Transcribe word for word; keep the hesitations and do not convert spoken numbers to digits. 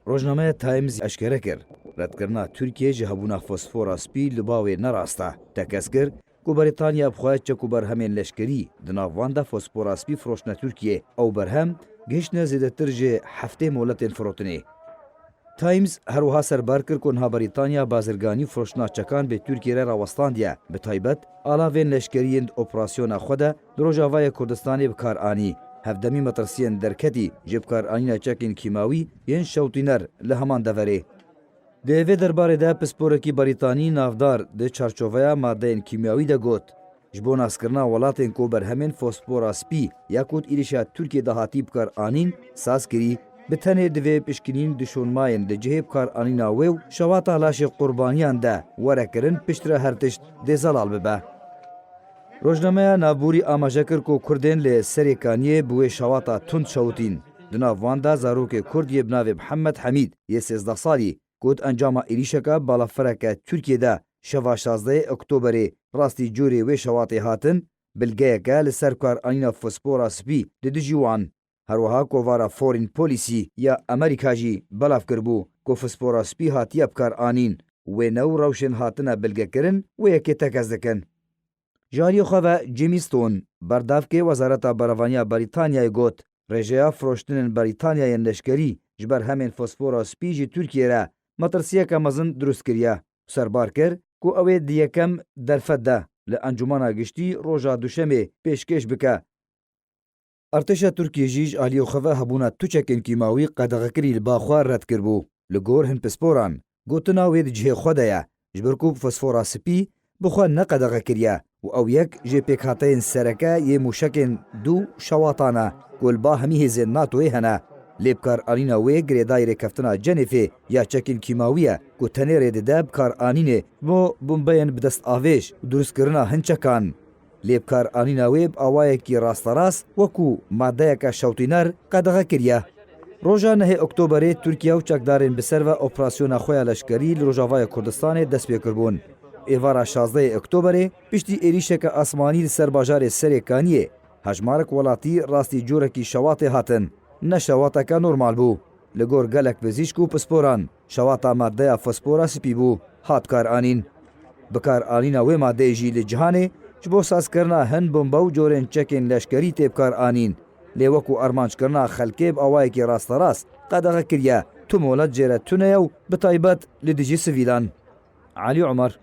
Rojnameya Times eşkere kir, redkirina Tirkiyê ji hebûna fosfora spî li ba wê ne rast e. Tekez kir ku Brîtanya bi xwe çek û berhemên leşkerî, di nav wan de fosfora spî, firoştine Tirkiyê. Ew berhem gihiştine zêdetir ji heftê moletên firotinê. Times her wiha serbar kir ku niha Brîtanya bazirganî û firoştina çekan bi Tirkiyê re rawestandiye, bi taybet alavên leşkerî yên di operasyona xwe de di Rojavayê Kurdistanê bi kar anî. Hevdemî metirsiyên derketî ji bikaranîna çekên kîmawî yên şewtîner li heman deverê. Di vê derbarê de pisporekî Brîtanî navdar di çarçoveya madeyên kîmyawî de got, ji bo naskirina welatên ku berhemên fosfora spî ya ku di êrîşa Tirkiyê de hatî bikar anîn saz kirî, bi tenê divê pişkinîn di şûnmayên di cihê bikaranîna wê û şewata laşê qurbaniyan de were kirin, piştre her tişt dê zelal bibe. Rojnameya Navborî amaje kir ku Kurdên li Serê Kaniyê bi wê şewata tund şewitîn. Di nav wan de zarokê Kurd yê bi navê Mihemed Hemîd yê sêzdeh salî, ku di encama êrîşeke balafireke Tirkiyê de şeva şazdehê Oktoberê rastî corê wê şewatê hatin, bilgeyeke li ser karanîna fosfora spî li dijî wan. Her wiha kovara Foreign Policy ya Amerîka jî belav kiribû ku fosfora spî hatiye bikaranîn. Wêne û rewşên hatine bilgekirin wê yekê tekez dikin. Ji aliyê xwe ve Jimmy Stone, berdavkê Wezareta Berevaniya Brîtanyayê got, rêjeya firoştinên Brîtanya yên leşkerî ji berhemên fosfora spî ji Tirkiyê re metirsiyeke mezin dirust kiriye û serbar kir ku ew ê di yekem derfet de li Encûmena Giştî roja Duşemê pêşkêş bike. Artêşa Tirkiyê jî ji aliyê xwe ve hebûna tu çekên kîmawî qedexekirî li ba xwe red kiribû. Li gor hin pisporan, gotina wê di cihê xwe de ye, ji ber ku fosfora spî bi xwe ne qedexe kiriye û ew yek ji pêkhateyên sereke yê mûşekên dû şewatan e ku li ba hemî hêzên NATOyê hene. Lê bikaranîna wê girêdayî rêkeftina Cenêfê ya çekên kîmawî ye ku tenê rê dide bikaranînê bo bombeyên bi dest avêj û dirustkirina hin çekan. Lê bikaranîna wê bi awayekî rasterast wekû madeyeke şewtîner qedexe kiriye. Roja nehê Oktoberê Tirkiye û çekdarên bi ser ve operasyona xwe ya leşkerî li Rojavayê Kurdistanê dest pê kiribûn. Êvara şazdehê Oktoberê piştî êrîşeke asmanî li ser bajarê Serê Kaniyê hejmarek welatî rastî corekî şewatê hatin. Ne şewateke normal bû. Li gor gelek pizîşk û pisporan, şewata madeya fosfora spî bû, hat karanîn. Bikaranîna wê madeyê jî li cîhanê ji bo sazkirina hin bombe û corên çekên leşkerî tê bikaranîn. Lê wekû armanckirina xelkê bi awayekî rasterast qedexe kiriye, tu molet jê re tune ye û bi taybet li dijî sivîlan. Elî Omer.